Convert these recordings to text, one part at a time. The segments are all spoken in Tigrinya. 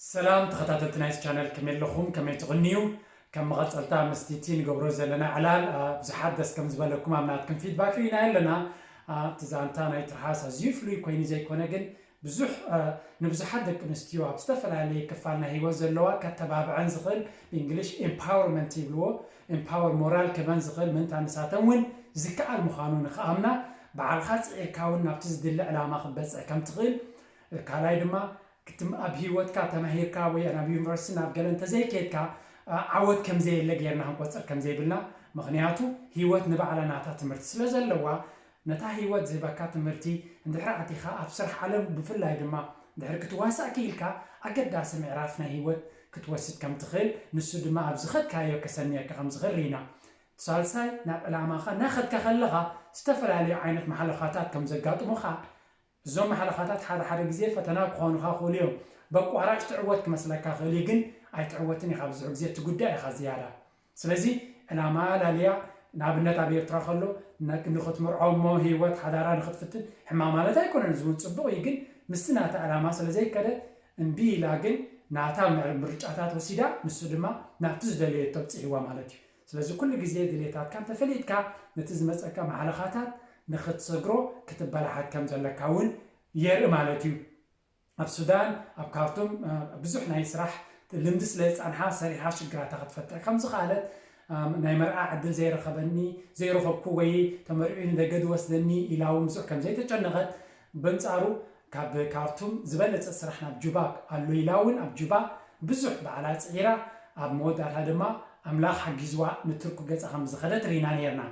ሰላም ተኸታተልቲ ናይዚ ቻነል፣ ከመይ ኣለኹም? ከመይ ትቕንዩ? ከም መቐጸልታ ምስቲ እቲ ንገብሮ ዘለና ዕላል፣ አ፣ ብዙሓት ደስ ከም ዝበለኩም ኣብ ናትኩም ፊድባክ ርኢና ኣለና። አ፣ እቲ ዛንታ ናይ ትርሓስ ኣዝዩ ፍሉይ ኮይኑ ዘይኮነ ግን ብዙሕ፣ አ፣ ንብዙሓት ደቂ ኣንስትዮ ኣብ ዝተፈላለየ ክፋል ናይ ህይወት ዘለዋ ከተባብዐን ዝኽእል፣ ብእንግሊሽ ኤምፓወርመንት ይብልዎ፣ ኤምፓወር ሞራል ክበን ዝኽእል ምእንታ ንሳተን እውን ዝከኣል ምዃኑ ንኽኣምና፣ ባዕልኻ ጽዒርካ እውን ናብቲ ዝድለ ዕላማ ክትበጽሕ ከም ትኽእል፣ ካልኣይ ድማ ክትም-፣ ኣብ ህይወትካ ተማሂርካ ወይ ናብ ዩኒቨርሲቲ ናብ ገለ እንተዘይከድካ፣ አ፣ ዓወት ከም ዘየለ ጌርና ክንቆጽር ከም ዘይብልና። ምኽንያቱ ህይወት ንባዕላ ናታ ትምህርቲ ስለ ዘለዋ፣ ነታ ህይወት ዝህበካ ትምህርቲ እንድሕሪ ኣቲኻ ኣብ ስራሕ ዓለም ብፍላይ ድማ እንድሕሪ ክትዋሳእ ክኢልካ ኣገዳሲ ምዕራፍ ናይ ህይወት ክትወስድ ከም ትኽእል፣ ንሱ ድማ ኣብ ዝኸድካዮ ከሰንየካ ከም ዝኽእል ርኢና። ሳልሳይ፣ ናብ ዕላማኻ እናኸድካ ከለኻ ዝተፈላለዩ ዓይነት ማሕለኻታት ከም ዘጋጥሙኻ፣ እዞም ማሕለኻታት ሓደ ሓደ ግዜ ፈተና ክኾኑኻ ይኽእሉ እዮም። በቋራጭ ትዕወት ክመስለካ ይኽእል እዩ፣ ግን ኣይትዕወትን ኢኻ። ብዙሕ ግዜ ትጉዳእ ኢኻ ዝያዳ። ስለዚ ዕላማ ላልያ፣ ንኣብነት ኣብ ኤርትራ ከሎ ነ-፣ ንኽትምርዖ እሞ ህይወት ሓዳራ ንኽትፍትን ሕማቕ ማለት ኣይኮነን። እዚ እውን ጽቡቕ እዩ፣ ግን ምስቲ ናታ ዕላማ ስለ ዘይከደ እምቢ ኢላ፣ ግን ናታ ምር-፣ ምርጫታት ወሲዳ፣ ንሱ ድማ ናብቲ ዝደለየቶ ኣብጽሕዋ ማለት እዩ። ስለዚ ኩሉ ግዜ ድሌታትካ እንተፈሊጥካ፣ ነቲ ዝመጸካ ማሕለኻታት ንኽትሰግሮ ክትበላሓት ከም ዘለካ እውን የርኢ ማለት እዩ። ኣብ ሱዳን፣ ኣብ ካርቱም፣ አ፣ ብዙሕ ናይ ስራሕ ልምዲ ስለ ዝጸንሓ፣ ሰሪሓ ሽግራታ ክትፈትሕ ከም ዝኸኣለት፣ አ፣ ናይ መርዓ ዕድል ዘይረኸበኒ፣ ዘይረኸብኩ ወይ ተመሪዑ ንደገ ዝወስደኒ ኢላ እውን ብዙሕ ከም ዘይተጨነቐት፣ በንጻሩ ካብ ካርቱም ዝበለጸ ስራሕ ናብ ጁባ ኣሎ ኢላ እውን ኣብ ጁባ ብዙሕ ባዕላ ጽዒራ፣ ኣብ መወዳእታ ድማ ኣምላኽ ሓጊዝዋ ንቱርክ ገጻ ከም ዝኸደት ርኢና ነይርና።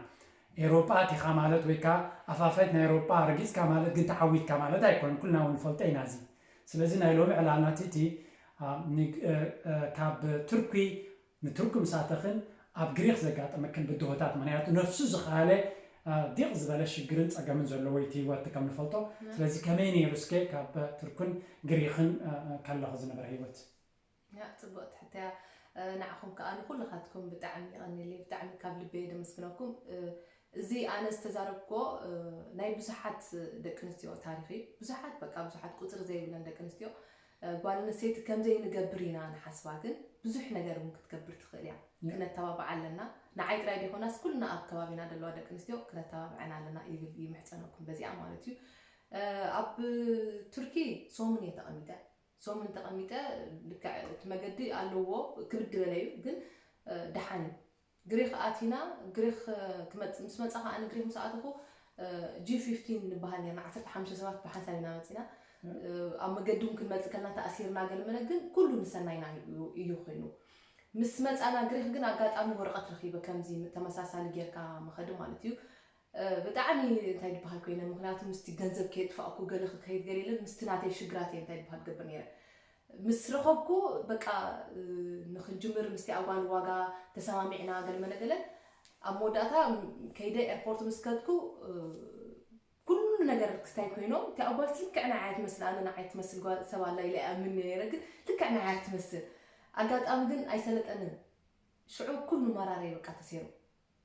ኤውሮጳ ኣቲኻ ማለት ወይ ከኣ ኣፋፈት ናይ ኤውሮጳ ረጊጽካ ማለት ግን ተዓዊትካ ማለት ኣይኮነን። ኩልና እውን ንፈልጦ ኢና እዚ። ስለዚ ናይ ሎሚ ዕላልና እቲ፣ እቲ፣ አ፣ ን-፣ እ፣ እ፣ ካብ ቱርኪ ንቱርኪ ምስ ኣተኽን ኣብ ግሪኽ ዘጋጠመክን ብድሆታት፣ ምኽንያቱ ነፍሱ ዝኸኣለ፣ አ፣ ዲቕ ዝበለ ሽግርን ጸገምን ዘለዎ እቲ ህይወት ከም ንፈልጦ። ያ። ስለዚ ከመይ ነይሩ እስከ ካብ ቱርክን ግሪኽን፣ አ፣ አ፣ ከለኺ ዝነበረ ህይወት? ያ፣ ጽቡቕቲ ሕቶ እያ። እ፣ ንዓኹም ከኣ ንኹልኻትኩም ብጣዕሚ የቐንየለይ፣ ብጣዕሚ ካብ ልበይ የመስግነኩም። እ፣ እዚ ኣነ ዝተዛረብክዎ፣ እ፣ ናይ ብዙሓት ደቂ ኣንስትዮ ታሪኽ እዩ። ብዙሓት፣ በቃ ብዙሓት፣ ቁጽሪ ዘይብለን ደቂ ኣንስትዮ፣ እ፣ ጓል ኣንስተይቲ ከም ዘይንገብር ኢና ንሓስባ፣ ግን ብዙሕ ነገር እውን ክትገብር ትኽእል እያ። ያ። ክነተባብዓ ኣለና። ንዓይ ጥራይ ዘይኮናስ ኩልና ኣብ ከባቢና ዘለዋ ደቂ ኣንስትዮ ክነተባብዐን ኣለና ይብል፣ ይምሕጸነኩም በዚኣ ማለት እዩ። እ፣ ኣብ ቱርኪ ሶምን እየ ተቐሚጠ። ሶምን ተቐሚጠ፣ ልክዕ እቲ መገዲ ኣለዎ፣ ክብድ ዝበለ እዩ፣ ግን፣ እ፣ ደሓን እዩ። ግሪኽ ኣቲና፣ ግሪኽ፣ እ፣ ክመጽ-፣ ምስ መጻ ከኣ፣ ግሪኽ ምስ ኣተኹ፣ እ፣ ጂ ፊፍቲን ንበሃል ኔርና፣ ዓሰርተ ሓሙሽተ ሰባት ብሓንሳብ ኢና መጺና። እ፣ ኣብ መገዲ እውን ክንመጽእ ከለና ተኣሲርና፣ ገለ መለ ግን ኩሉ ንሰናይና እዩ፣ እዩ ኮይኑ። ምስ መጻና ግሪኽ ግን ኣጋጣሚ ወረቐት ረኺበ፣ ከምዚ ተመሳሳሊ ጌርካ ምኸዲ ማለት እዩ። እ፣ ብጣዕሚ እንታይ ዝበሃል ኮይነ፣ ምኽንያቱ ምስቲ ገንዘብ ከየጥፋእኩ ገለ ክከይድ ገለ ኢለ ምስቲ ናተይ ሽግራት እየ እንታይ ዝበሃል ገብር ነይረ። ምስ ረኸብኩ በቃ፣ እ፣ ንኽንጅምር ምስቲ ኣጓል ዋጋ ተሰማሚዕና ገለ መለ ገለ። ኣብ መወዳእታ ከይደ ኤርፖርት ምስ ከድኩ፣ እ፣ ኩሉ ነገር ክስታይ ኮይኖም፣ እቲ ኣጓል ልክዕ ንዓይ ትመስል፣ ኣነ ንዓይ ትመስል ጓል ሰብ ኣላ ኢለ ይኣምን ነይረ፣ ግን ልክዕ ንዓይ ትመስል። ኣጋጣሚ ግን ኣይሰለጠንን። ሽዑ ኩሉ መራረይ በቃ ተሰይሩ።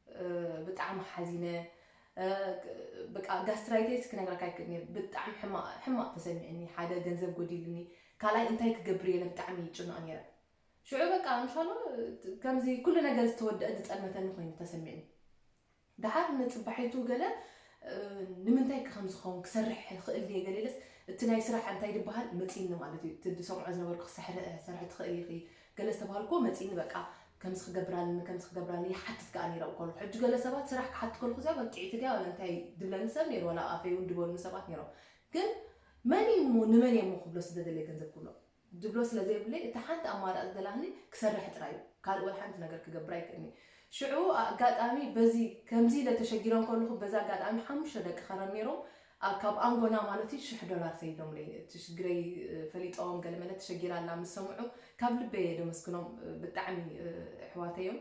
እ፣ ብጣዕሚ ሓዚነ። እ፣ በቃ ጋስትራይተይስ ክነግረካ ኣይክእልን እየ። ብጣዕሚ ሕማቕ፣ ሕማቕ ተሰሚዕኒ። ሓደ ገንዘብ ጎዲልኒ። ካልኣይ እንታይ ክገብር እየ ኢለ ብጣዕሚ ይጭነቕ ነይረ። ሽዑ በቃ እንሻሎ ከምዚ ኩሉ ነገር ዝተወደአ ዝጸልመተኒ ኮይኑ ተሰሚዕኒ። ደሓር ንጽባሒቱ ገለ፣ እ፣ ንምንታይ ከ ከም ዝኸውን ክሰርሕ ይኽእል ድየ ገለ ኢለስ፣ እቲ ናይ ስራሕ እንታይ ዝበሃል መጺኒ ማለት እዩ። እቲ ዝሰምዖ ዝነበርኩ ክሰርሒ፣ ሰርሒ ትኽእሊ ኢኺ ገለ ዝተባሃልኩዎ መጺኒ በቃ ከምዚ ክገብር ኣለኒ፣ ከምዚ ክገብር ኣለኒ ይሓትት ከኣ ነይረ እኮ ኣለኹ። ሕጂ ገለ ሰባት ስራሕ ክሓትት ከለኹ እዚኣ መጥዒቲ ድያ ዋላ እንታይ ድብለኒ ሰብ ነይሩ፣ ዋላ ኣፈይ እውን ድበሉኒ ሰባት ነይሮም። ግን መን እዩ እሞ፣ ንመን እየ እሞ ክብሎ ስለ ደለየ ገንዘብ ክብሎ? ድብሎ ስለ ዘይብለይ፣ እቲ ሓንቲ ኣማራጺ ደላኒ ክሰርሕ ጥራይ እዩ። ካልእ ወላ ሓንቲ ነገር ክገብር ኣይክእልኒ። ሽዑ ኣጋጣሚ በዚ፣ ከምዚ ኢለ ተሸጊረ እንከለኹ፣ በዚ ኣጋጣሚ ሓሙሽተ ደቂ ከረን ነይሮም። ኣ-፣ ካብ ኣንጎና ማለት እዩ፣ ሽሕ ዶላር ሰዲዶምለይ። እቲ ሽግረይ፣ እ፣ ፈሊጦም፣ ገለ መለ ተሸጊራ ኣላ ምስ ሰምዑ፣ ካብ ልበይ እየ ደመስግኖም። እ፣ ብጣዕሚ፣ እ፣ ኣሕዋተይ እዮም።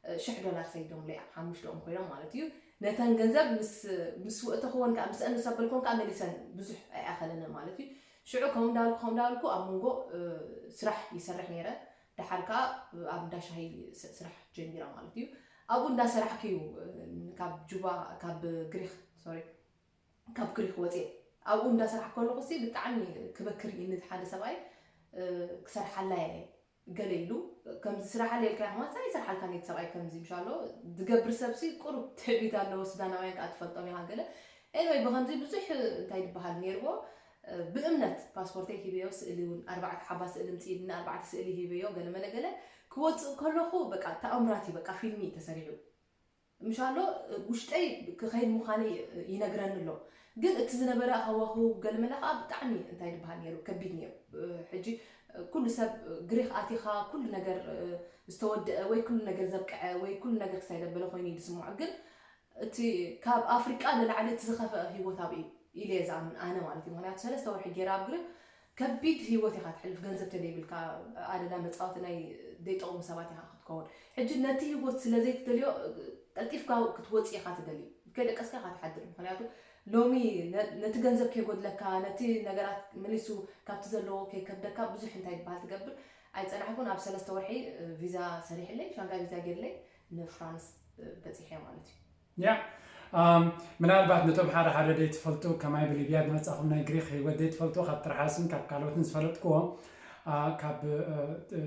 እ፣ ሽሕ ዶላር ሰዲዶምለይ፣ ኣብ ሓሙሽተኦም ኮይኖም ማለት እዩ። ነተን ገንዘብ ምስ፣ ምስ ውእተኽወን ከኣ፣ ምስአን ምስ ኣበልክወን ከኣ መሊሰን ብዙሕ ኣይኣኸለንን ማለት እዩ። ሽዑ ከምኡ እንዳበልኩ፣ ከምኡ እንዳበልኩ ኣብ መንጎ፣ እ፣ ስራሕ ይሰርሕ ነይረ። ደሓር ከኣ ኣብ እንዳ ሻሂ ስ-፣ ስራሕ ጀሚረ ማለት እዩ። ኣብኡ እንዳሰራሕኩ እዩ፣ እ፣ ካብ ጁባ፣ ካብ ግሪኽ፣ ሶሪ፣ ካብ ግሪኽ ወፅየ። ኣብኡ እንዳሰራሕኩ ከለኹ ሲ ብጣዕሚ ክበክር እዩ፣ ነቲ ሓደ ሰብኣይ ክሰርሓላ እየ ገለ ኢሉ። ከምዚ ስራሓለ ኢልካ ከማን ሳይ ይሰርሓልካ ኔት ሰብኣይ ከምዚ ምሻሎ ዝገብር ሰብሲ ቁሩብ ትዕቢት ኣለዎ። ሱዳናውያን ከዓ ትፈልጦም ኢኻ ገለ። ኤንወይ ብከምዚ ብዙሕ እንታይ ዝበሃል ነይርዎ። ብእምነት ፓስፖርተይ ሂበዮ፣ ስእሊ እውን ኣርባዕተ ሓባ ስእሊ ምፅኢልና ኣርባዕተ ስእሊ ሂበዮ። ገለ መለ ገለ ክወፅእ ከለኹ በቃ ተኣምራት እዩ፣ በቃ ፊልሚ እዩ ተሰሪሑ። ምሻሎ ውሽጠይ ክኸይድ ምዃነይ ይነግረኒ ኣሎ። ግን እቲ ዝነበረ ሃዋህው ገለ መለ ከዓ ብጣዕሚ እንታይ ዝበሃል ነይሩ፣ ከቢድ ነይሩ። ሕጂ ኩሉ ሰብ ግሪኽ ኣቲኻ ኩሉ ነገር ዝተወደአ ወይ ኩሉ ነገር ዘብቅዐ ወይ ኩሉ ነገር ክሳይ ደበለ ኮይኑ እዩ ዝስምዖ። ግን እቲ ካብ ኣፍሪቃ ንላዕሊ እቲ ዝኸፈአ ህይወት ኣብኡ እዩ ኢለ እየ ዝኣምን ኣነ ማለት እዩ። ምክንያቱ ሰለስተ ወርሒ ገይረ ኣብ ግሪኽ ከቢድ ህይወት ኢኻ ትሕልፍ፣ ገንዘብ ተደይብልካ ኣደዳ መፃወቲ ናይ ዘይጠቕሙ ሰባት ኢኻ ክትከውን። ሕጂ ነቲ ህይወት ስለ ዘይትደልዮ ቀልጢፍካ ክትወፅእ ኢኻ ትደሊ፣ ከይደቀስካ ኢኻ ትሓድር። ምክንያቱ ሎሚ ነ- ነቲ ገንዘብ ከይጎድለካ፣ ነቲ ነገራት መሊሱ ካብቲ ዘለዎ ከይከብደካ ብዙሕ እንታይ ዝበሃል ትገብር ኣይፀናሕኩን። ኣብ ሰለስተ ወርሒ እ፣ ቪዛ ሰሪሕለይ፣ ሻንጋይ ቪዛ ገይርለይ ንፍራንስ እ፣ በፂሐ ማለት እዩ። ያ ኣም፣ ምናልባት ነቶም ሓደ ሓደ ደይትፈልጡ ከማይ ብሊብያ ዝመጻኹም ናይ ግሪክ ህይወት ደይትፈልጡ ካብ ትርሓስን ካብ ካልኦትን ዝፈለጥክዎ ኣ፣ ካብ እ፣ እ፣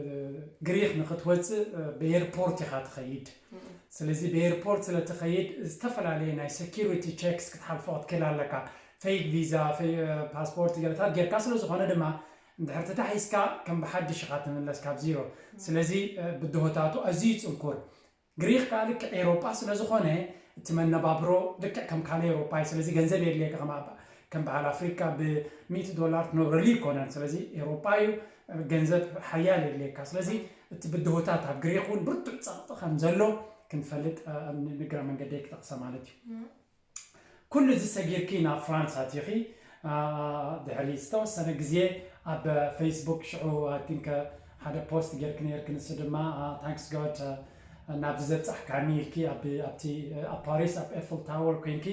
ግሪክ ንክትወፅእ እ፣ ብኤርፖርት ኢኻ ትኸይድ። ስለዚ ብኤርፖርት ስለ ትኸይድ ዝተፈላለየ ናይ ሴኪሪቲ ቸክስ ክትሓልፎ ክትክእል ኣለካ። ፌክ ቪዛ፣ ፌ- እ፣ ፓስፖርት ገለታት ጌርካ ስለ ዝኾነ ድማ እንድሕር ተታሒዝካ ከም ብሓድሽ ኢኻ ትምለስ ካብ ዚሮ። ስለዚ እ፣ ብድሆታቱ ኣዝዩ ጽንኩር ግሪክ ከዓ ልክዕ ኤሮጳ ስለዝኾነ እቲ መነባብሮ ልክዕ ከም ካልእ ኤሮጳ እዩ። ስለዚ ገንዘብ የድልየካ ከም ኣብ- ከም በዓል ኣፍሪካ ብሚእቲ ዶላር ትነብረሉ ይኮነን። ስለዚ ኤሮጳ እዩ ገንዘብ ሓያል የድልየካ። ስለዚ እቲ ብድሆታት ኣብ ግሪክ እውን ብርቱዕ ፀቕጢ ከም ዘሎ ክንፈልጥ እ፣ ንግረ መንገደይ ክጠቕሰ ማለት እዩ። ኩሉ እዚ ሰጊርኪ ናብ ፍራንስ ኣቲኺ ኣ፣ ድሕሪ ዝተወሰነ ግዜ ኣብ ፌስቡክ ሽዑ ኣቲንከ ሓደ ፖስት ጌርክ ነርክ ንሱ ድማ ታንክስ ጋድ ናብዚ ዘብፃሕካኒ ኢልኪ ኣብ ኣብቲ ኣብ ፓሪስ ኣብ ኤፍል ታወር ኮይንኪ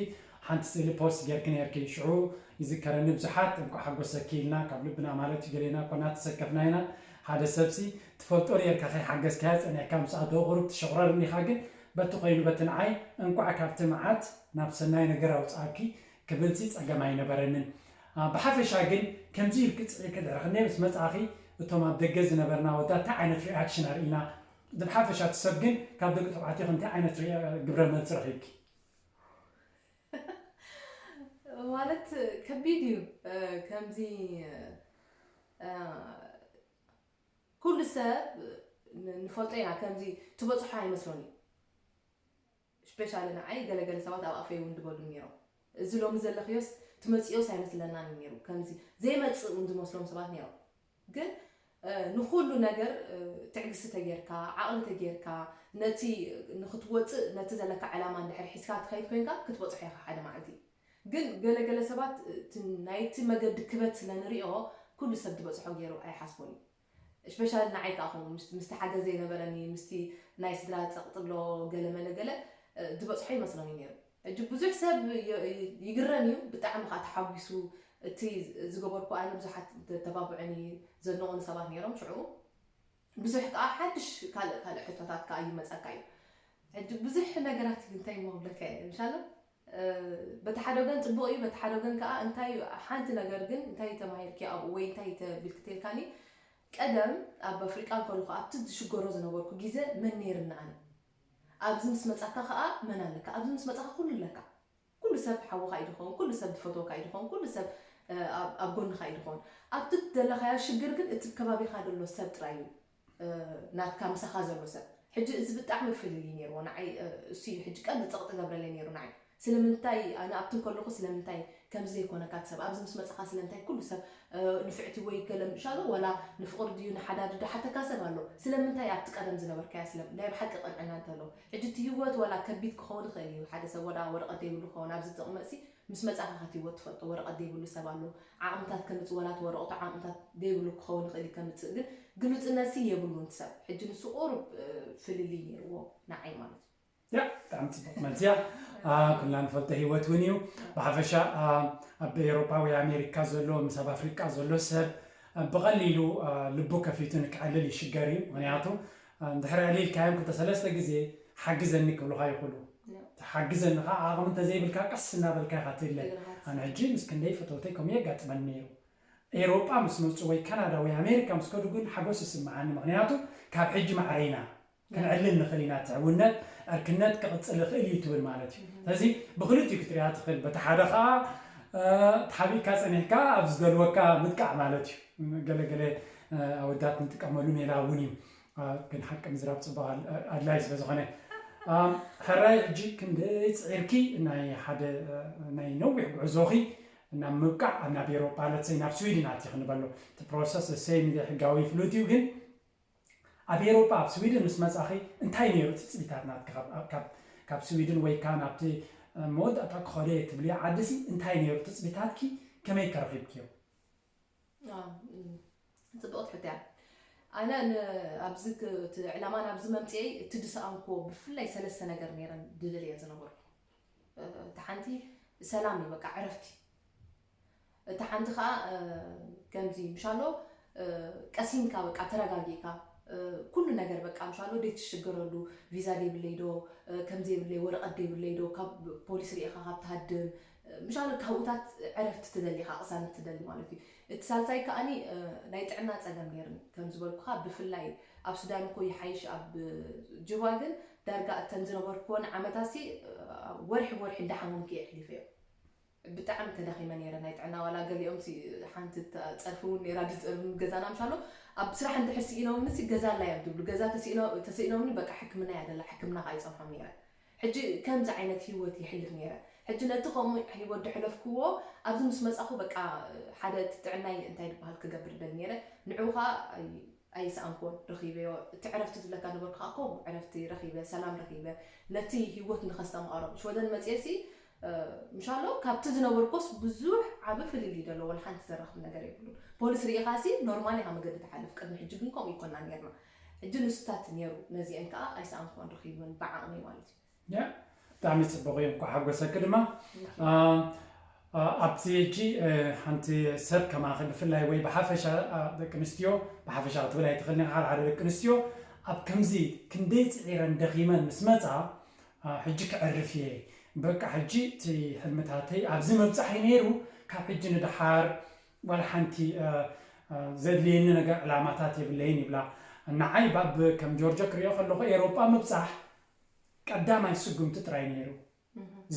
ሓንቲ ስእሊ ፖስት ጌርክ ነርኪ ሽዑ ይዝከረኒ ብዙሓት እንኳ ሓጎሰኪ ኢልና ካብ ልብና ማለት እዩ ገሌና እኮ እናተሰከፍና ኢና ሓደ ሰብሲ ትፈልጦ ነርካ ከይሓገዝካያ ፀኒሕካ ምስ ኣተወ ቁሩብ ትሸቑረር እኒኻ ግን በቲ ኮይኑ በቲ ንዓይ እንኳዕ ካብቲ መዓት ናብ ሰናይ ነገር ኣውፅኣኪ ክብልሲ ጸገም ኣይነበረንን። ብሓፈሻ ግን ከምዚ ኢልኪ ጽዒርኪ ድሕሪ ክንደይ ምስ መጻእኺ እቶም ኣብ ደገ ዝነበርና ኣወዳት እንታይ ዓይነት ሪኣክሽን ኣርኢና? ብሓፈሻ እቲ ሰብ ግን ካብ ደቂ ተባዕትዮ እንታይ ዓይነት ግብረ መልሲ ረኺብኪ? ማለት ከቢድ እዩ። ከምዚ ኩሉ ሰብ ንፈልጦ ኢና፣ ከምዚ ትበፅሖ ኣይመስሎን እዩ። ስፔሻሊ ንዓይ ገለገለ ሰባት ኣብ ኣፈይ እውን ድበሉ ነይሮም፣ እዚ ሎሚ ዘለኽዮስ ትመፅኦስ ኣይመስለናን እዩ ነይሩ። ከምዚ ዘይመፅእ እውን ዝመስሎም ሰባት ነይሮም። ግን ንኩሉ ነገር ትዕግስቲ ተጌርካ፣ ዓቕሊ ተጌርካ፣ ነቲ ንክትወፅእ ነቲ ዘለካ ዕላማ እንድሕር ሒዝካ ትኸይድ ኮይንካ ክትበፅሖ ኢኻ ሓደ መዓልቲ። ግን ገለገለ ሰባት ናይቲ መገዲ ክበት ስለ ንሪኦ ኩሉ ሰብ ዝበፅሖ ገይሩ ኣይሓስቦን እዩ። ስፔሻሊ ንዓይ ከዓ ከምኡ ምስቲ ሓገዝ ዘይነበረኒ ምስቲ ናይ ስድራ ፀቕጥሎ ገለመለ ገለ ዝበፅሖ ይመስለኒ ነይሩ። ሕጂ ብዙሕ ሰብ ይግረም እዩ፣ ብጣዕሚ ከዓ ተሓጒሱ። እቲ ዝገበርኩ ኣነ ብዙሓት ተባብዑኒ ዘድነቑኒ ሰባት ነይሮም። ሽዑ ብዙሕ ከዓ ሓድሽ ካልእ ካልእ ሕቶታት ከዓ ይመፀካ እዩ። ሕጂ ብዙሕ ነገራት እዩ እንታይ እሞ ክብለካ እየ ምሻሎ። በቲ ሓደ ወገን ፅቡቕ እዩ፣ በቲ ሓደ ወገን ከዓ እንታይ ሓንቲ ነገር ግን እንታይ ተማሂርኪ ኣብኡ ወይ እንታይ ተቢልኪ ተልካኒ። ቀደም ኣብ ኣፍሪቃ እንከለኹ ኣብቲ ዝሽገሮ ዝነበርኩ ግዜ መን ነይርኒ ኣነ? ኣብዚ ምስ መጻካ ከዓ መን ኣለካ? ኣብዚ ምስ መጻካ ኩሉ ኣለካ። ኩሉ ሰብ ሓውኻ እዩ ድኸውን፣ ኩሉ ሰብ ዝፈትወካ እዩ ድኸውን፣ ኩሉ ሰብ ኣብ ጎንኻ እዩ ድኸውን። ኣብቲ ዘለኻዮ ሽግር ግን እቲ ከባቢኻ ዘሎ ሰብ ጥራይ እዩ ናትካ ምሳኻ ዘሎ ሰብ። ሕጂ እዚ ብጣዕሚ ፍልልይ ነይርዎ ንዓይ። እሱ እዩ ሕጂ ቀንዲ ፀቕጢ ገብረለይ ነይሩ ንዓይ። ስለምንታይ ኣነ ኣብቲ እንከለኹ ስለምንታይ ከምዚ ዘይኮነካ እቲ ሰብ ኣብዚ ምስ መፅኻ ስለምንታይ ኩሉ ሰብ ንፍዕቲ ወይ ገለ ምሻሎ ዋላ ንፍቕሪ ድዩ ንሓዳር ድዩ ሓተካ ሰብ ኣሎ። ስለምንታይ ኣብቲ ቀደም ዝነበርካያ ስለ ናይ ብሓቂ ቅንዕና እንተሎ ሕጂ እቲ ህይወት ዋላ ከቢድ ክኸውን ይኽእል እዩ። ሓደ ሰብ ወላ ወረቐት ዘይብሉ ክኸውን ኣብዚ ዝቕመጥሲ ምስ መጻኻ ከቲ ወት ትፈልጦ ወረቐት ዘይብሉ ሰብ ኣሎ። ዓቕምታት ከምጽእ ወላ እቲ ወረቐቱ ዓቕምታት ዘይብሉ ክኸውን ይኽእል እዩ ከምጽእ ግን ግሉጽነት ሲ የብሉን እቲ ሰብ። ሕጂ ንሱ ቁሩብ ፍልልይ ነይርዎ ንዓይ ማለት እዩ። ያ ብጣዕሚ ጽቡቕ መልሲ እያ። ኩልና ንፈልጦ ህይወት እውን እዩ። ብሓፈሻ ኣብ ኤውሮጳ ወይ ኣሜሪካ ዘሎ ምስ ኣብ ኣፍሪቃ ዘሎ ሰብ ብቐሊሉ ልቡ ከፊቱ ንክዕልል ይሽገር እዩ። ምክንያቱ እንድሕር ዕሊልካዮም ክልተ ሰለስተ ግዜ ሓግዘኒ ክብሉኻ ይኽእሉ። ሓግዘኒ ከዓ ዓቕሚ እንተዘይብልካ ቀስ እናበልካ ኢኻ ትለ። ኣነ ሕጂ ምስ ክንደይ ፈተውተይ ከምኡ የጋጥመኒ ነይሩ። ኤውሮጳ ምስ መጹ ወይ ካናዳ ወይ ኣሜሪካ ምስ ከዱ ግን ሓጎስ ይስምዓኒ። ምኽንያቱ ካብ ሕጂ ማዕረ ኢና፣ ክንዕልል ንኽእል ኢና፣ እቲ ሕውነት ዕርክነት ክቕጽል ይኽእል እዩ ትብል ማለት እዩ። ስለዚ ብኽልቲኡ ክትሪኣ ትኽእል። በቲ ሓደ ኸኣ ተሓቢእካ ጸኒሕካ ኣብ ዝደልወካ ምጥቃዕ ማለት እዩ። ገለ ገለ ኣወዳት ንጥቀመሉ ሜላ እውን እዩ። ግን ሓቂ ምዝራብ ጽቡቕ ኣድላይ ስለ ዝኾነ፣ ሕራይ ሕጂ ክንደይ ጽዒርኪ ናይ ሓደ ናይ ነዊሕ ጉዕዞኺ ናብ ምብቃዕ ናብ ኤውሮጳ ለትሰይ ናብ ስዊድን ኣቲ ክንበሎ እቲ ፕሮሰስ ሰይ ሕጋዊ ፍሉት እዩ። ግን ኣብ ኤውሮጳ ኣብ ስዊድን ምስ መጻኺ እንታይ ነይሩ ትጽቢታት ናትኪ ካብ ስዊድን ወይ ካ ናብቲ መወዳእታ ክኸደ ትብልዮ ዓድሲ እንታይ ነይሩ ትጽቢታትኪ? ከመይ ከረኺብክዮ? ጽቡቕቲ ሕቶ እያ። ኣነ ኣብዚ እቲ ዕላማ ናብዚ መምፅኤይ እቲ ድሰኣንክዎ ብፍላይ ሰለስተ ነገር ነይረን ድደልየ ዝነበርኩ። እቲ ሓንቲ ሰላም እዩ፣ በቃ ዕረፍቲ። እቲ ሓንቲ ከዓ ከምዚ ምሻሎ ቀሲንካ በቃ ተረጋጊእካ ኩሉ ነገር በቃ ምሻሎ ደይ ትሽገረሉ፣ ቪዛ ደይብለይ ዶ፣ ከምዚ የብለይ፣ ወረቐት ደይብለይ ዶ፣ ካብ ፖሊስ ርኢኻ ካብ ትሃድም፣ ምሻሎ ካብኡታት ዕረፍቲ ትደሊ ኢኻ፣ ቅሳነት ትደሊ ማለት እዩ። እቲ ሳልሳይ ከኣኒ ናይ ጥዕና ፀገም ነይርኒ፣ ከም ዝበልኩኻ ብፍላይ ኣብ ሱዳን እኮ ይሓይሽ፣ ኣብ ጅባ ግን ዳርጋ እተን ዝነበርኩወን ዓመታሲ ወርሒ ወርሒ እንዳሓመምኩ እየ ኣሕሊፈዮ። ብጣዕሚ ተዳኺመ ነይረ። ናይ ጥዕና ዋላ ገሊኦም ሲ ሓንቲ ተ- ጸርፊ እውን ነይራ ድጸርፊ ገዛና ምሻሎ ኣብ ስራሕ እንድሕር ስኢኖምኒ ሲ ገዛ ኣላ እዮም ትብሉ። ገዛ ተስኢኖ- ተስኢኖምኒ በቃ ሕክምና እያ ደላ ሕክምና ከዓ ይጸንሖም ነይረ። ሕጂ ከምዚ ዓይነት ህይወት ይሕልፍ ነይረ። ሕጂ ነቲ ከምኡ ህይወት ድሕለፍክዎ ኣብዚ ምስ መጻኹ በቃ ሓደ እቲ ጥዕናይ እንታይ ዝበሃል ክገብር ደል ነይረ። ንዑ ከዓ ኣይ- ኣይሰኣንኩዎን ረኺበዮ። እቲ ዕረፍቲ ዝብለካ ነበርኩ ከዓ ከምኡ ዕረፍቲ ረኺበ፣ ሰላም ረኺበ። ነቲ ህይወት ንኸስተማቕሮ ሽወደን መፅየ ሲ ምሻሎ ካብቲ ዝነበርኩስ ብዙሕ ዓቢ ፍልልይ ደሎ ወላ ሓንቲ ዘራኽብ ነገር የብሉን። ፖሊስ ርኢኻ ሲ ኖርማል ኢኻ መገዲ ትሓልፍ። ቅድሚ ሕጂ ግን ከምኡ ይኮና ነርና። ሕጂ ንሱታት ነሩ ነዚአን ከዓ ኣይሰኣንኩን ረኺብን ብዓቕመይ ማለት እዩ። ያ ብጣዕሚ ፅቡቅ እዩ። እንኳ ሓጎሰኪ ድማ። ኣብቲ ሕጂ ሓንቲ ሰብ ከማኺ ብፍላይ ወይ ብሓፈሻ ደቂ ኣንስትዮ ብሓፈሻ ክትብል ኣይትኽእልን ኢኻ። ሓደ ሓደ ደቂ ኣንስትዮ ኣብ ከምዚ ክንደይ ፅዒረን ደኺመን ምስ መፃ ሕጂ ክዕርፍ እየ፣ በቃ ሕጂ እቲ ሕልምታተይ ኣብዚ ምብፃሕ እዩ ነይሩ፣ ካብ ሕጂ ንደሓር ዋላ ሓንቲ ዘድልየኒ ነገር ዕላማታት የብለይን ይብላ። ንዓይ ባብ ከም ጆርጆ ክሪኦ ከለኹ ኤሮጳ ምብፃሕ ቀዳማይ ስጉምቲ ጥራይ ነይሩ።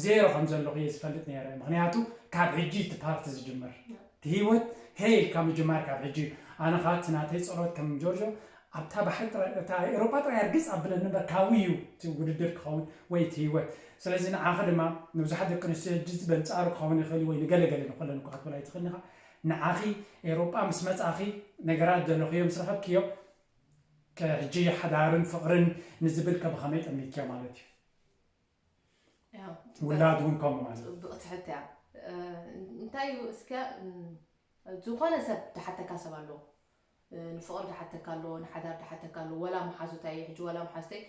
ዜሮ ከም ዘለኹ እየ ዝፈልጥ ነይረ። ምኽንያቱ ካብ ሕጂ እቲ ፓርቲ ዝጅምር እቲ ህይወት ሄይ ኢልካ ምጅማር ካብ ሕጂ እዩ። ኣነ ኸዓ እቲ ናተይ ጸሎት ከም ጆርጆ ኣብታ ባሕሪ ጥራይ እታ ኤሮጳ ጥራይ ኣርግጽ ኣብለኒ እምበር ካብኡ እዩ እቲ ውድድር ክኸውን ወይ እቲ ህይወት። ስለዚ ንዓኺ ድማ ንብዙሓት ደቂ ኣንስትዮ ሕጂ እዚ በንጻሩ ክኸውን ይኽእል እዩ ወይ ንገለ ገለ ንኹለን እኳ ክትብል ኣይትኽእልን ኢኻ። ንዓኺ ኤሮጳ ምስ መጻኺ ነገራት ዘለኽዮ ምስ ረኸብክዮ ሕጂ ሓዳርን ፍቕርን ንዝብል ከ ብኸመይ ጠሚትክዮ ማለት እዩ? ውላድ እውን ከምኡ ማለት እዩ። ጽብቕቲ ሕቶ እያ። እንታይ እዩ እስከ ዝኾነ ሰብ ዝሓተካ ሰብ ኣሎ፣ ንፍቕሪ ዝሓተካ ኣሎ፣ ንሓዳር ዝሓተካ ኣሎ፣ ወላ መሓዙታይ ሕጂ ወላ መሓዙተይ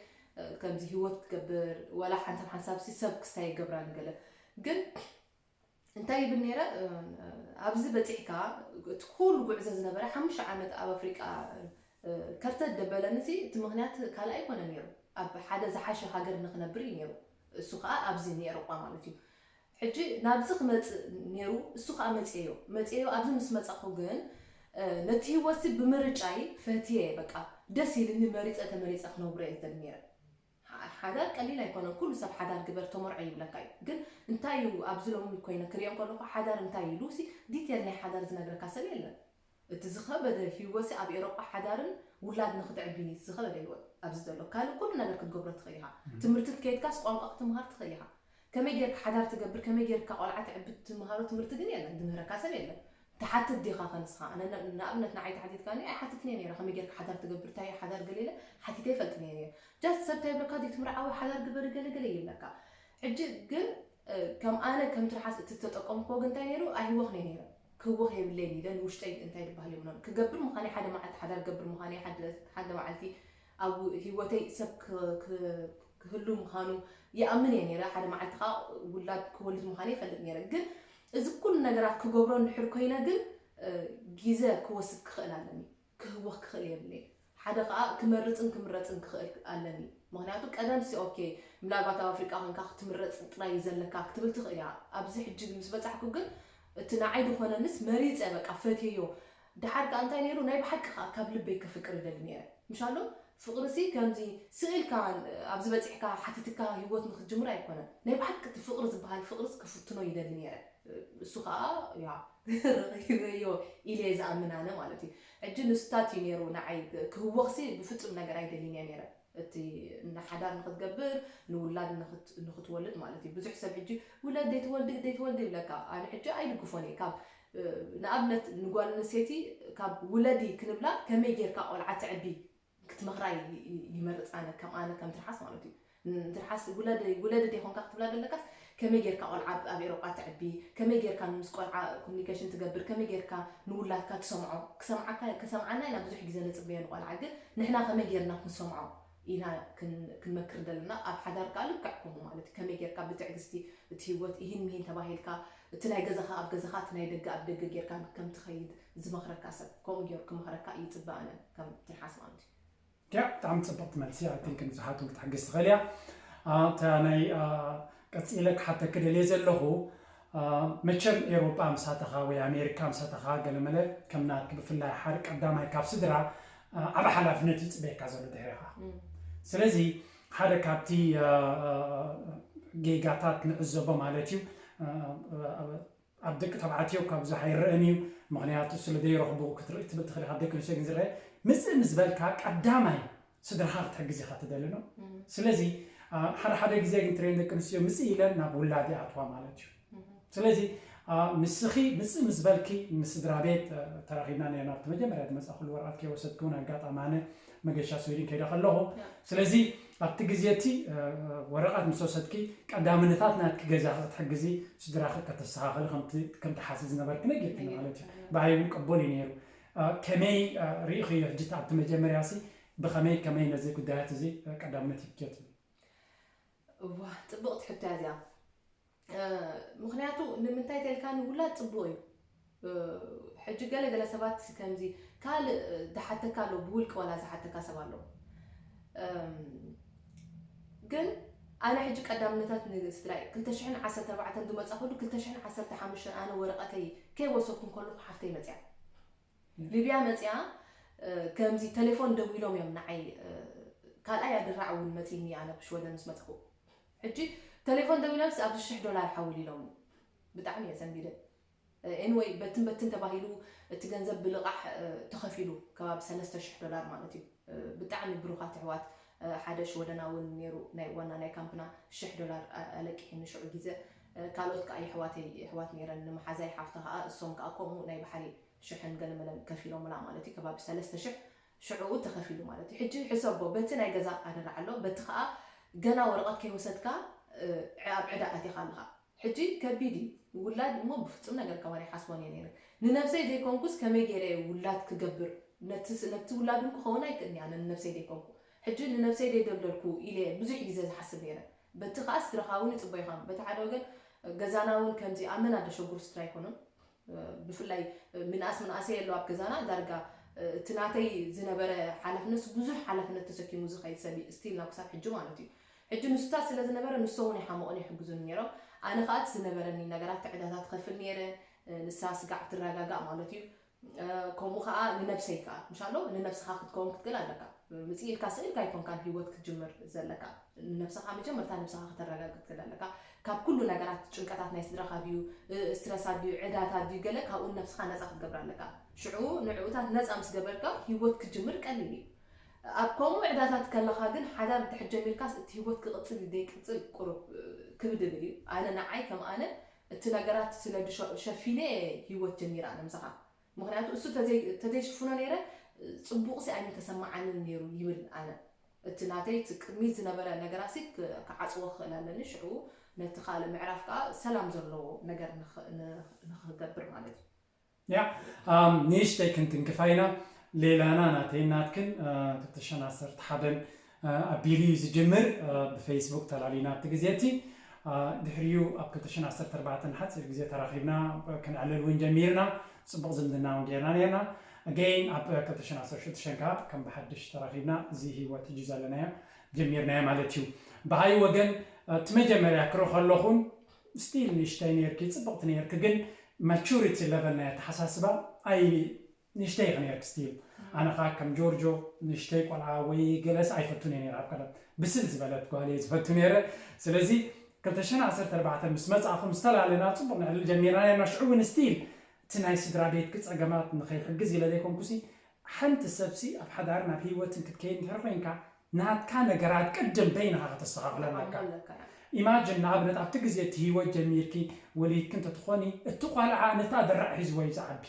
ከምዚ ህይወት ክትገብር ወላ ሓንሳብ ሓንሳብ ሲ ሰብ ክስታይ ይገብራ ንገለ ግን እንታይ ይብል ነይረ ኣብዚ በፂሕካ እቲ ኩሉ ጉዕዞ ዝነበረ ሓሙሽተ ዓመት ኣብ ኣፍሪቃ ከርተት ደበለኒ ሲ እቲ ምኽንያት ካልእ ኣይኮነ ነይሩ ኣብ ሓደ ዝሓሸ ሃገር ንክነብር እዩ ነይሩ እሱ ከዓ ኣብዚ ንኤሮጳ ማለት እዩ ሕጂ ናብዚ ክመፅእ ነይሩ እሱ ከዓ መፅየዮ መፅየዮ ኣብዚ ምስ መፃኹ ግን ነቲ ህይወት ሲ ብምርጫይ ፈትየ በቃ ደስ ኢልኒ መሪፀ ተመሪፀ ክነብሮ እየ ዝደሊ ነይረ ሓዳር ቀሊል ኣይኮነን ኩሉ ሰብ ሓዳር ግበር ተመርዖ ይብለካ እዩ ግን እንታይ እዩ ኣብዚ ሎሚ ኮይነ ክሪኦ ከለኩ ሓዳር እንታይ እዩ ኢሉ ሲ ዲቴል ናይ ሓዳር ዝነግረካ ሰብ የለን እቲ ዝኸበደ ህይወት ሲ ኣብ ኤሮጳ ሓዳርን ውላድ ንክትዕብን እዩ ዝኸበደ ህይወት ኣብዚ ዘሎ ካልእ ኩሉ ነገር ክትገብሮ ትኽእል ኢኻ ትምህርቲ ከይድካስ ቋንቋ ክትምሃር ትኽእል ኢኻ ከመይ ጌርካ ሓዳር ትገብር ከመይ ጌርካ ቆልዓ ትዕቢ ትምሃሮ ትምህርቲ ግን የለን ዝምህረካ ሰብ የለን ትሓትት ዲኻ ከ ንስኻ? ኣነ ንኣብነት ንዓይ ተሓቲትካኒ ኣይሓትትን እየ ነይረ። ከመይ ጌርካ ሓዳር ትገብር? እንታይ እዩ ሓዳር? ገለ ኢለ ሓቲተ ኣይፈልጥን እየ ነይረ። ጃስት ሰብ እንታይ ይብለካ? ዘይትምርዓዊ ሓዳር ግበሪ ገለ ገለ ይብለካ። ሕጂ ግን ከም ኣነ ከም ትርሓስ እቲ ዝተጠቀምክዎ ግን እንታይ ነይሩ? ኣይህወኽን እየ ነይረ። ክህወኽ የብለይን ኢለ ንውሽጠይ እንታይ ዝበሃል የብሎን። ክገብር ምዃነይ ሓደ መዓልቲ ሓዳር ክገብር ምዃነይ ሓደ መዓልቲ ኣብ ህይወተይ ሰብ ክህሉ ምዃኑ ይኣምን እየ ነይረ ሓደ መዓልቲ ከዓ ውላድ ክወልድ ምዃነ ይፈልጥ ነይረ ግን እዚ ኩሉ ነገራት ክገብሮ እንድሕር ኮይነ ግን ግዘ ክወስድ ክኽእል ኣለኒ ክህወኽ ክኽእል የብለይ ሓደ ከዓ ክመርፅን ክምረፅን ክኽእል ኣለኒ ምክንያቱ ቀደም ሲ ኦኬ ምናልባት ኣብ ኣፍሪቃ ኮንካ ክትምረፅ ጥራይ እዩ ዘለካ ክትብል ትኽእል እያ ኣብዚ ሕጂ ምስ በፃሕኩ ግን እቲ ንዓይ ዝኾነንስ መሪጸ በቃ ፈትየዮ። ደሓር ከኣ እንታይ ነይሩ፣ ናይ ብሓቂ ከኣ ካብ ልበይ ከፍቅር ይደሊ ነይረ። ምሻሎ ፍቕርሲ ከምዚ ስእልካ ኣብዚ በጺሕካ ሓቲትካ ህይወት ንክትጅምር ኣይኮነን። ናይ ብሓቂ እቲ ፍቕሪ ዝበሃል ፍቕርስ ክፍትኖ ይደሊ ነይረ። እሱ ከኣ ያ ረኺበዮ ኢለ ዝኣምን ኣነ ማለት እዩ። ሕጂ ንስታት እዩ ነይሩ ንዓይ ክህወኽሲ ብፍጹም ነገር ኣይደልን እየ ነይረ። እቲ ንሓዳር ንክትገብር ንውላድ ንክት- ንክትወልድ ማለት እዩ። ብዙሕ ሰብ ሕጂ ውለድ ደይትወልዲ ደይትወልዲ ይብለካ። ኣነ ሕጂ ኣይድግፎን እየ። ካብ ንኣብነት ንጓል ኣንስተይቲ ካብ ውለዲ ክንብላ ከመይ ጌርካ ቆልዓ ተዕቢ ክትመኽራ ይ- ይ- ይመርጽ ኣነ ከም ኣነ ከም ትርሓስ ማለት እዩ። ትርሓስ ውለድ ውለድ ደይኮንካ ክትብላ ዘለካስ ከመይ ጌርካ ቆልዓ ኣብ ኤሮጳ ተዕቢ፣ ከመይ ጌርካ ምስ ቆልዓ ኮሚኒኬሽን ትገብር፣ ከመይ ጌርካ ንውላድካ ትሰምዖ። ክሰምዓካ ክሰምዓና ኢና ብዙሕ ግዜ ነጽበዮ ንቆልዓ፣ ግን ንሕና ከመይ ጌርና ክንሰምዖ ኢና ክንመክር ዘለና። ኣብ ሓዳር ከኣ ልክዕ ከምኡ ማለት እዩ። ከመይ ጌርካ ብትዕግስቲ እቲ ህይወት ኢሂን ምሂን ተባሂልካ እቲ ናይ ገዛኻ ኣብ ገዛኻ እቲ ናይ ደገ ኣብ ደገ ጌርካ ከም ትኸይድ ዝመኽረካ ሰብ ከምኡ ጌሩ ክመኽረካ ይጽበ ኣነ ከም ትርሓስ ማለት እዩ። ያ ብጣዕሚ ፅብቕቲ መልሲ። I think ንብዙሓት እውን ክትሕግዝ ትኽእል እያ። እታ ናይ ቀፂለ ክሓተኪ ደልየ ዘለኹ፣ መቸም ኤውሮጳ ምሳተኻ ወይ ኣሜሪካ ምሳተኻ ገለመለ ከም ናትኪ ብፍላይ ሓደ ቀዳማይ ካብ ስድራ ዓብ ሓላፍነት ይፅበየካ ዘሎ ድሕሬኻ። ስለዚ ሓደ ካብቲ ጌጋታት ንዕዘቦ ማለት እዩ፣ ኣብ ደቂ ተባዕትዮ ካብ ብዙሕ ኣይረእን እዩ። ምክንያቱ ስለ ዘይረኽቡ ክትርኢ ትብል ትኽእል። ካብ ደቂ ኣንስትዮ ግን ዝረአ ምፅእ ምስ በልካ ቀዳማይ ስድራኻ ክትሕግዝ ኢኻ ትደሊ ነው። ስለዚ ሓደ ሓደ ግዜ ግን ትሬን ደቂ ኣንስትዮ ምፅእ ኢለን ናብ ውላድ ይኣትዋ ማለት እዩ። ስለዚ ንስኺ ምፅእ ምስ በልኪ ምስ ስድራ ቤት ተራኺብና ነርና ኣብቲ መጀመርያ ዝመፃእኩሉ ወረቐት ከይወሰድኪ እውን ኣጋጣሚ ኣነ መገሻ ስዊድን ከይደ ከለኹ ስለዚ ኣብቲ ግዜ እቲ ወረቐት ምስ ወሰድኪ ቀዳምነታት ናትኪ ገዛኺ ክትሕግዚ ስድራኺ ከተስተኻኽሊ ከም ትሓስቢ ዝነበርኪ ነጊርክኒ ማለት እዩ። ብኣይ እውን ቅቡል እዩ ነይሩ። ከመይ ርኢኽዮ ሕጂ ኣብቲ መጀመርያ ሲ ብኸመይ ከመይ ነዚ ጉዳያት እዚ ቀዳምነት ሂብክዮ ትብል? እዋ ጽብቕቲ ሕቶ እያ እዚኣ። ምኽንያቱ ንምንታይ ተልካ ንውላድ ጽቡቕ እዩ። ሕጂ ገለ ገለ ሰባት ከምዚ ካልእ ዝሓተካ ኣሎ ብውልቂ ዋላ ዝሓተካ ሰብ ኣሎ። ግን ኣነ ሕጂ ቀዳምነታት ንስድራይ ክልተ ሽሕን ዓሰርተ ኣርባዕተን ዝመጻኹሉ ክልተ ሽሕን ዓሰርተ ሓሙሽተን ኣነ ወረቐተይ ከይወሰድኩ እንከለኹ ሓፍተይ መጽያ ሊብያ መጽያ ከምዚ ተሌፎን ደዊሎም እዮም ንዓይ ካልኣይ ኣደራዕ እውን መጺኒ ኣነ ብሽወደን ምስ መጻኹ ሕጂ ተሌፎን ደዊሎም ኣብዚ ሽሕ ዶላር ሓውል ኢሎም ብጣዕሚ እየ ሰንቢደ anyway በትን በትን ተባሂሉ እቲ ገንዘብ ብልቓሕ ተኸፊሉ ከባቢ ሰለስተ ሽሕ ዶላር ማለት እዩ ብጣዕሚ ብሩኻት ኣሕዋት ሓደ ሽወደናዊ እውን ነይሩ ናይ ዋና ናይ ካምፕና ሽሕ ዶላር ኣለቂሕኒ ሽዑ ግዜ ካልኦት ከዓ የሕዋተይ የሕዋት ነይረን ንመሓዛይ ሓፍተ ከዓ እሶም ከዓ ከምኡ ናይ ባሕሪ ሽሕን ገለመለን ከፊሎምላ ማለት እዩ ከባቢ ሰለስተ ሽሕ ሽዕኡ ተኸፊሉ ማለት እዩ ሕጂ ሕሰቦ በቲ ናይ ገዛ ኣደራ ኣሎ በቲ ከዓ ገና ወረቐት ከይወሰድካ ኣብ ዕዳ ኣቲኻ ኣለኻ ሕጂ ከቢድ እዩ ውላድ እሞ ብፍፁም ነገር ከማን ይሓስቦን እየ ነይረ ንነብሰይ ዘይኮንኩስ ከመይ ገይረ እየ ውላድ ክገብር ነቲ ነቲ ውላድ እውን ክኸውን ኣይክእልኒ ኣነ ንነብሰይ ዘይኮንኩ ሕጂ ንነብሰይ ዘይደልደልኩ ኢለ ብዙሕ ግዜ ዝሓስብ ነይረ በቲ ከዓ ስድራኻ እውን ይፅበዩኻ በቲ ሓደ ወገን ገዛና እውን ከምዚ ኣመና ደሸጉር ስድራ ኣይኮኑን ብፍላይ ምንኣስ ምንኣሰይ ኣሎ ኣብ ገዛና ዳርጋ እቲ ናተይ ዝነበረ ሓላፍነት ብዙሕ ሓላፍነት ተሰኪሙ ዝኸይድ ሰብ እዩ ስቲል ናብ ክሳብ ሕጂ ማለት እዩ ሕጂ ንሱታት ስለ ዝነበረ ንሶ እውን ይሓመቑን ይሕግዙን ነይሮም ኣነ ከዓ እቲ ዝነበረኒ ነገራት ዕዳታት ከፍል ነይረ ንሳ ስጋዕ ትረጋጋእ ማለት እዩ ከምኡ ከዓ ንነብሰይ ከዓ ምሻሎ ንነብስኻ ክትከውን ክትክእል ኣለካ ምፅእ ኢልካ ስእልካ ኣይኮንካን ህይወት ክትጅምር ዘለካ ንነብስኻ መጀመርታ ነብስኻ ከተረጋግእ ክትክእል ኣለካ ካብ ኩሉ ነገራት ጭንቀታት ናይ ስድራኻ ድዩ ስትረሳት ድዩ ዕዳታት ድዩ ገለ ካብኡ ነብስኻ ነፃ ክትገብር ኣለካ ሽዑ ንዕኡታት ነፃ ምስ ገበርካ ህይወት ክትጅምር ቀሊል እዩ ኣብ ከምኡ ዕዳታት ከለኻ ግን ሓዳር እንድሕር ጀሚርካስ እቲ ህይወት ክቕፅል እዩ ዘይቅፅል ቁሩብ ክብድብል እዩ ኣነ ንዓይ ከም ኣነ እቲ ነገራት ስለ ሸፊነ ህይወት ጀሚራ ኣነ ምሳኻ ምክንያቱ እሱ ተዘይሽፍኖ ነይረ ፅቡቕ ሲ ኣይምተሰማዓንን ነይሩ ይብል ኣነ እቲ ናተይ እቲ ቅድሚት ዝነበረ ነገራሲ ክዓፅዎ ክኽእል ኣለኒ ሽዑ ነቲ ካልእ ምዕራፍ ከዓ ሰላም ዘለዎ ነገር ንክገብር ማለት እዩ ያ ንእሽተይ ክንትንክፋ ኢና ሌላና ናተይ ናትክን ክልተ ሽሕን ዓሰርተ ሓደን ኣቢሉ እዩ ዝጅምር ብፌስቡክ ተላሊና ኣብቲ ግዜ እቲ ድሕሪኡ ኣብ ክልተ ሽሕን ዓሰርተ ኣርባዕተን ሓፂር ግዜ ተራኺብና ክንዕልል እውን ጀሚርና ፅቡቕ ዝምድና እውን ጌርና ነርና ኣገይን ኣብ ክልተ ሽሕን ዓሰርተ ሽዱሽተን ከዓ ከም ብሓድሽ ተራኺብና እዚ ህይወት ሕጂ ዘለናዮ ጀሚርናዮ ማለት እዩ ብሃይ ወገን እቲ መጀመርያ ክርኢ ከለኹን ስቲል ንእሽተይ ነርኪ ፅብቕቲ ነርኪ ግን maturity level ናይ ኣተሓሳስባ ኣይ ንእሽተይ ኢኻ ነርክ still። ኣነ ኸዓ ከም ጆርጆ ንእሽተይ ቆልዓ ወይ ገለስ ኣይፈቱን እየ ነይረ ኣብ ቀደም። ብስል ዝበለት ጓል እየ ዝፈቱ ነይረ። ስለዚ ክልተ ሽሕን ዓሰርተ ኣርባዕተን ምስ መጻእኹም ዝተፈላለና ጽቡቕ ነዕልል ጀሚርና ነርና። ሽዑ እውን still እቲ ናይ ስድራ ቤትኪ ጸገማት ንኸይሕግዝ ኢለ ዘይኮንኩሲ ሓንቲ ሰብሲ ኣብ ሓዳርን ኣብ ህይወትን ክትከይድ እንድሕር ኮይንካ ናትካ ነገራት ቅድም በይንኻ ከተስተኻኽሎ ኣለካ። ኣለካ ኢማጅን ንኣብነት ኣብቲ ግዜ እቲ ህይወት ጀሚርኪ ወሊድኪ እንተትኾኒ እቲ ቆልዓ ነታ ድራዕ ሒዝዎ እዩ ዝዓቢ።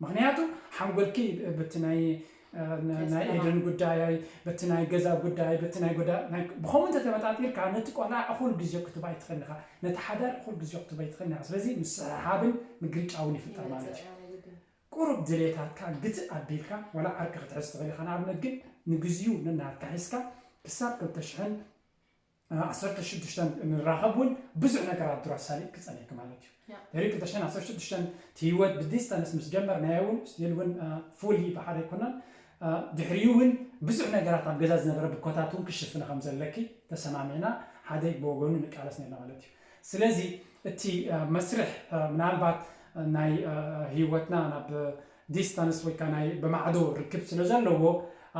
ምክንያቱ ሓንጎልኪ በቲ ናይ እ፣ ን- ናይ ኤደን ጉዳይ በቲ ናይ ገዛ ጉዳይ በቲ ናይ ጎዳ ናይ- ብኸምኡ እንተተመጣጢርካ ነቲ ቆልዓ እኹል ግዜ ክትባ ኣይትኽእልኻ፣ ነቲ ሓዳር እኹል ግዜ ክትባ ኣይትኽእልኻ። ስለዚ ምስሕሓብን ምግርጫውን ይፍጠር ማለት እዩ። ቁሩብ ድሌታትካ ግትእ ኣቢልካ ዋላ ዓርኪ ክትሕዝ ትኽእል ኢኻ። ንኣብነት ግን ንግዚኡ ነናትካ ሒዝካ ክሳብ ክልተ ሽሕን ዓሰርተ ሽዱሽተን ንራኸብ እውን ብዙሕ ነገራት ድሮ ኣሳሊጥኪ ጸኒሕኪ ማለት እዩ። ያ። ድሕሪ ክልተ ሽሕን ዓሰርተ ሽዱሽተን እቲ ህይወት ብዲስታንስ ምስ ጀመርናዮ እውን ስቲል እውን ፉሊ ብሓደ ኣይኮነን። ድሕሪኡ እውን ብዙሕ ነገራት ኣብ ገዛ ዝነበረ ብኮታት እውን ክሽፍነ ከም ዘለኪ ተሰማሚዕና ሓደ ብወገኑ ንቃለስ ነርና ማለት እዩ። ስለዚ እቲ መስርሕ ምናልባት ናይ ህይወትና ናብ ዲስታንስ ወይ ከዓ ናይ ብማዕዶ ርክብ ስለ ዘለዎ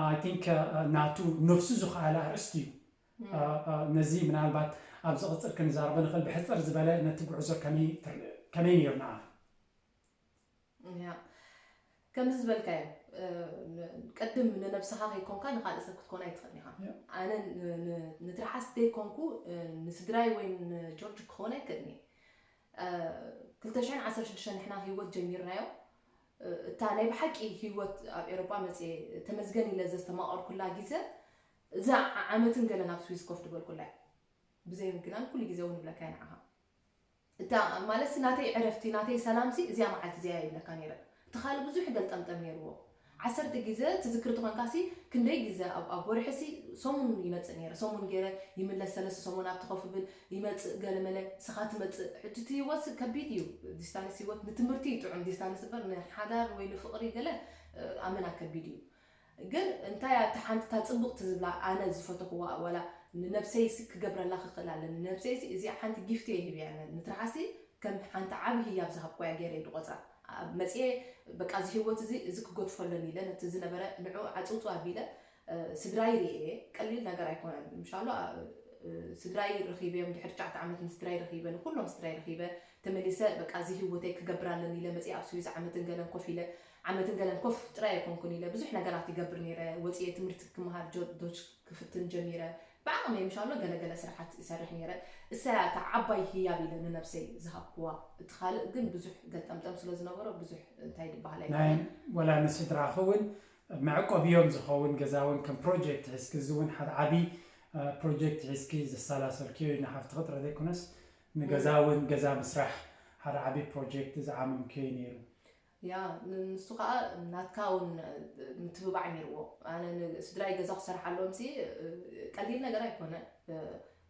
I think ናቱ ነፍሱ ዝኸኣለ ኣርእስቲ እዩ። ነዚ ምናልባት ኣብ ዝቕፅል ክንዛረቦ ንኽእል ብሕፅር ዝበለ ነቲ ጉዕዞ ከመይ ነይሩ ንዓኺ? ከምዚ ዝበልካዮ ቅድም ንነብስኻ ከይኮንካ ንካልእ ሰብ ክትኮን ኣይትኽእልን ኢኻ። ኣነ ንትርሓስ ዘይኮንኩ ንስድራይ ወይ ንጆርጅ ክኾን ኣይክእልን እየ። ክልተ ሽሕን ዓሰርተ ሽዱሽተን ንሕና ህይወት ጀሚርናዮ። እታ ናይ ብሓቂ ህይወት ኣብ ኤሮጳ መፅየ ተመስገን ኢለ ዘስተማቐርኩላ ግዜ እዛ ዓመትን ገለን ኣብ ስዊዝ ኮፍ ዝበልኩላ እያ። ብዘይ ምግናን ኩሉ ግዜ እውን እብለካ እየ ንዓኻ። እታ ማለት ናተይ ዕረፍቲ ናተይ ሰላምሲ እዚኣ መዓልቲ እዚኣ ይብለካ ነይረ። እቲ ካልእ ብዙሕ ገልጠምጠም ነይርዎ። ዓሰርተ ግዜ ትዝክር ተኾንካሲ ክንደይ ግዜ ኣብ ኣብ ወርሒሲ ሰሙን ይመፅእ ነይረ። ሰሙን ገይረ ይምለስ፣ ሰለስተ ሰሙን ኣብቲ ኮፍ ብል ይመፅእ፣ ገለመለ ስኻ ትመፅእ። ሕጂ እቲ ህይወት ከቢድ እዩ። ዲስታንስ ህይወት ንትምህርቲ እዩ ጥዑም ዲስታንስ እምበር ንሓዳር ወይ ንፍቕሪ ገለ ኣመና ከቢድ እዩ። ግን እንታይ እያ እታ ሓንቲ እታ ፅብቕቲ ዝብላ ኣነ ዝፈተኽዋ ዋላ ንነብሰይሲ ክገብረላ ክኽእል ኣለኒ። ንነብሰይሲ እዚኣ ሓንቲ ጊፍቲ እየ ሂበያ ንትርሓሲ ከም ሓንቲ ዓብዪ ህያብ ዝሃብኩዋ እያ ገይረ እየ ዝቖፅራ። መፅየ በቃ እዚ ህይወት እዚ እዚ ክገድፎ ኣለኒ ኢለ ነቲ ዝነበረ ንዑ ዓፅውፁ ኣቢለ ስድራይ ርእየ ቀሊል ነገር ኣይኮነን። ምሻሎ ስድራይ ረኺበ እዮም ድሕሪ ትሽዓተ ዓመት ንስድራይ ረኺበ ንኩሎም ስድራይ ረኺበ ተመሊሰ በቃ እዚ ህይወተይ ክገብር ኣለኒ ኢለ መፅየ ኣብ ስዊዝ ዓመትን ገለን ኮፍ ኢለ ዓመትን ገለን ኮፍ ጥራይ ኣይኮንኩን ኢለ ብዙሕ ነገራት ይገብር ነይረ። ወፅየ ትምህርቲ ክመሃር ዶች ክፍትን ጀሚረ። ብዓቕመይ ምሻሎ ገለገለ ስራሓት ይሰርሕ ነይረ። እሳ እያ እታ ዓባይ ህያብ ኢለ ንነብሰይ ዝሃብኩዋ። እቲ ካልእ ግን ብዙሕ ገልጠምጠም ስለ ዝነበሮ ብዙሕ እንታይ ዝበሃል ኣይኮነን። ወላ ንስድራኺ እውን መዕቆቢኦም ዝኸውን ገዛ እውን ከም ፕሮጀክት ሒዝኪ፣ እዚ እውን ሓደ ዓብዪ ፕሮጀክት ሒዝኪ ዘሰላሰልክዮ እዩ። ንሓፍትኺ ጥራይ ዘይኮነስ ንገዛ እውን ገዛ ምስራሕ ሓደ ዓብዪ ፕሮጀክት ዝዓመምክዮ እዩ ነይሩ። ያ ንሱ ከዓ ናትካ እውን ምትብባዕ ነይርዎ። ኣነ ስድራይ ገዛ ክሰርሓሎም ሲ ቀሊል ነገር ኣይኮነ፣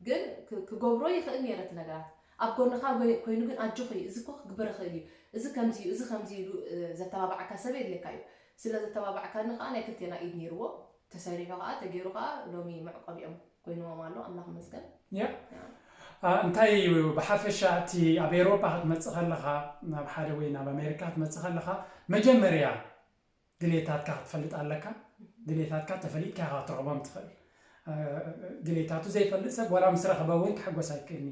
ግን ክገብሮ ይኽእል ነይረ እቲ ነገራት ኣብ ጎንኻ ኮይኑ ግን ኣጆኺ እዚ እኮ ክግበር ይኽእል እዩ፣ እዚ ከምዚ እዩ፣ እዚ ከምዚ ኢሉ ዘተባባዓካ ሰብ የድልየካ እዩ። ስለ ዘተባባዕካኒ ከዓ ናይ ክልቴና ኢድ ነይርዎ። ተሰሪሑ ከዓ ተገይሩ ከዓ ሎሚ መዕቆቢኦም ኮይንዎም ኣሎ። ኣምላኽ ይመስገን። ያ እንታይ እዩ ብሓፈሻ እቲ ኣብ ኤውሮጳ ክትመፅእ ከለኻ ናብ ሓደ ወይ ናብ ኣሜሪካ ክትመፅእ ከለኻ መጀመርያ ድሌታትካ ክትፈልጥ ኣለካ። ድሌታትካ ተፈሊጥካ ኢኻ ክትረኽቦም ትኽእል። ድሌታቱ ዘይፈልጥ ሰብ ዋላ ምስ ረኽበ እውን ክሕጎስ ኣይክእልኒ።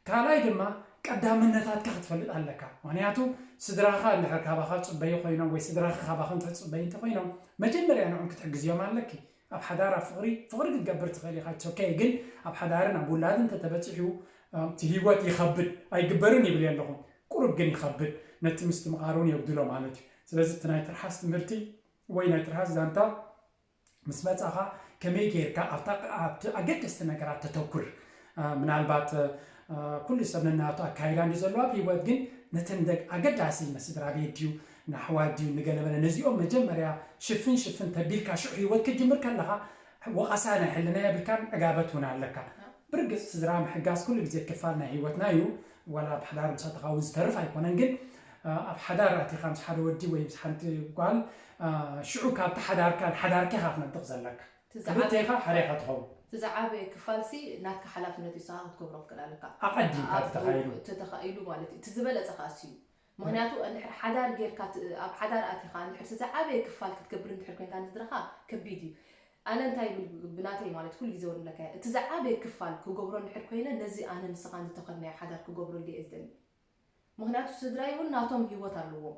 ካልኣይ ድማ ቀዳምነታትካ ክትፈልጥ ኣለካ። ምክንያቱ ስድራኻ እንድሕር ካባኻ ፅበዩ ኮይኖም ወይ ስድራኻ ካባኻ እንድሕር ፅበዩ እንተኮይኖም መጀመርያ ንዕም ክትሕግዝዮም ኣለኪ። ኣብ ሓዳር ኣብ ፍቕሪ ፍቕሪ ክትገብር ትኽእል ኢኻ ኦኬ። ግን ኣብ ሓዳርን ኣብ ውላድን እንተተበፂሑ እቲ ህይወት ይኸብድ ኣይግበርን ይብል ኣለኹ። ቁሩብ ግን ይኸብድ ነቲ ምስትምቓር እውን የጉድሎ ማለት እዩ። ስለዚ እቲ ናይ ትርሓስ ትምህርቲ ወይ ናይ ትርሓስ ዛንታ ምስ መጻኻ ከመይ ጌርካ ኣብቲ ኣገደስቲ ነገራት ተተኩር? ምናልባት ኩሉ ሰብ ነናቱ ኣካይዳ እንዲ ዘለዎ ኣብ ህይወት ግን ነተን ኣገዳሲ ንስድራ ቤት ድዩ ንኣሕዋት ድዩ ንገለመለ ነዚኦም መጀመርያ ሽፍን ሽፍን ተቢልካ ሽዑ ህይወት ክትጅምር ከለኻ ወቐሳ ናይ ሕልና የብልካን ዕጋበት እውን ኣለካ። ብርግፅ ስድራ ምሕጋዝ ኩሉ ግዜ ክፋል ናይ ህይወትና እዩ። ዋላ ኣብ ሓዳር ምሳትኻ እውን ዝተርፍ ኣይኮነን ግን ኣብ ሓዳር ኣቲኻ ምስ ሓደ ወዲ ወይ ምስ ሓንቲ ጓል ሽዑ ካብቲ ሓዳርካ ሓዳርካ ኢኻ ክትነጥቕ ዘለካ። ክልቴኻ ሓደ ኢኻ ትኸውን። እቲ ዝዓበየ ክፋልሲ ናትካ ሓላፍነት እዩ፣ ንስኻ ክትገብሮ ክትክእል ኣለካ። ኣቐዲምካ ተተኻኢሉ። ተተኻኢሉ ማለት እዩ። እቲ ዝበለፀ ከዓ እሱ እዩ። ምክንያቱ እንድሕር ሓዳር ጌርካ ት- ኣብ ሓዳር ኣቲኻ እንድሕር እቲ ዝዓበየ ክፋል ክትገብር እንድሕር ኮይንካ ንስድራኻ ከቢድ እዩ። ኣነ እንታይ ይብል ብናተይ ማለት ኩሉ ግዜ ወንለካ እቲ ዝዓበየ ክፋል ክገብሮ እንድሕር ኮይነ ነዚ ኣነ ንስኻ እንተኾንናዮ ሓዳር ክገብረሉ እየ ዝደሊ። ምክንያቱ ስድራይ እውን ናቶም ህይወት ኣለዎም።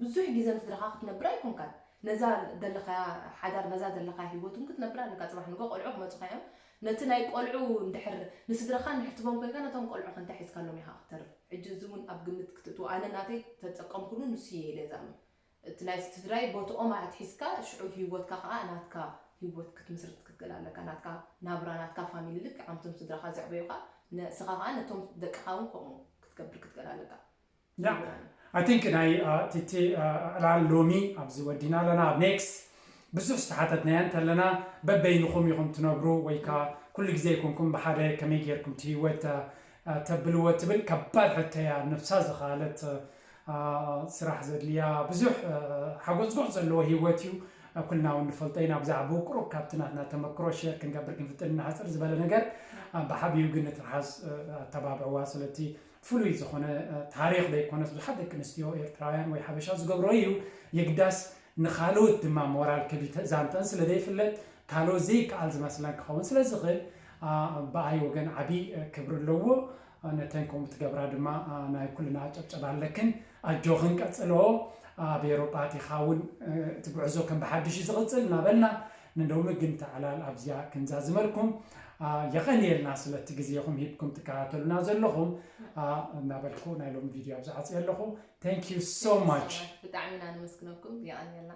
ብዙሕ ግዜ ንስድራኻ ክትነብር ኣይኮንካን። ነዛ ዘለኻያ ሓዳር ነዛ ዘለኻ ህይወት እውን ክትነብር ኣለካ። ፅባሕ ንጎ ቆልዑ ክመፁኻ እዮም። ነቲ ናይ ቆልዑ እንድሕር ንስድራኻ እንድሕር ትቦም ኮይንካ ነቶም ቆልዑ ከንታ ሒዝካሎም ኢኻ ክትተርፍ። ሕጂ እዚ እውን ኣብ ግምት ክትእትዎ ኣነ ናተይ ተጠቀምኩሉ ንሱ እየ ኢለ ዛመ እቲ ናይ ስድራይ ቦትኦም ኣትሒዝካ ሽዑ ህይወትካ ከዓ ናትካ ህይወት ክትምስርት ክትክእል ኣለካ። ናትካ ናብራ ናትካ ፋሚሊ ልክ ዓምቶም ስድራኻ ዘዕበዩካ ንስኻ ከዓ ነቶም ደቅኻ እውን ከምኡ ክትገብር ክትክእል ኣለካ። ያ ኣይ ቲንክ ናይ ቲቲ ዕላል ሎሚ ኣብዚ ወዲና ኣለና። ኣብ ኔክስት ብዙሕ ዝተሓተትናያ እንተለና በበይንኹም ኢኹም ትነብሩ ወይ ከዓ ኩሉ ግዜ ይኮንኩም ብሓደ ከመይ ጌርኩም ትህይወት ተብልዎ ትብል ከባድ ሕቶ እያ። ነብሳ ዝኸኣለት ስራሕ ዘድልያ ብዙሕ ሓጎፅጎፅ ዘለዎ ህይወት እዩ። ኩልና እውን ንፈልጦ ኢና። ብዛዕባኡ ቁሩብ ካብቲ ናትና ተመክሮ ሼር ክንገብር ክንፍትን ንሓፅር ዝበለ ነገር ብሓቢኡ ግን ንትርሓስ ኣተባብዕዋ። ስለቲ ፍሉይ ዝኾነ ታሪኽ ዘይኮነስ ብዙሓት ደቂ ኣንስትዮ ኤርትራውያን ወይ ሓበሻ ዝገብሮ እዩ። የግዳስ ንኻልኦት ድማ ሞራል ክብ ዛንተን ስለ ዘይፍለጥ ካልኦት ዘይከኣል ዝመስለን ክኸውን ስለ ዝኽእል ብኣይ ወገን ዓብዪ ክብሪ ኣለዎ። ነተን ከምኡ ትገብራ ድማ ናይ ኩልና ጨብጨባ ኣለክን። ኣጆኽን ቀጽልኦ። ኣብ ኤሮጳ ኣቲኻ እውን እቲ ጉዕዞ ከም ብሓድሽ እዩ ዝቕጽል እናበልና ንሎሚ ግን ተዕላል ኣብዚኣ ክንዛዝመልኩም። የቐንየልና ስለቲ ግዜኹም ሂብኩም ትከታተሉና ዘለኹም እናበልኩ ናይ ሎሚ ቪድዮ ኣብዚ ዓጽየ ኣለኹ። Thank you so much። ብጣዕሚ ኢና ነመስግነኩም። የቐንየልና።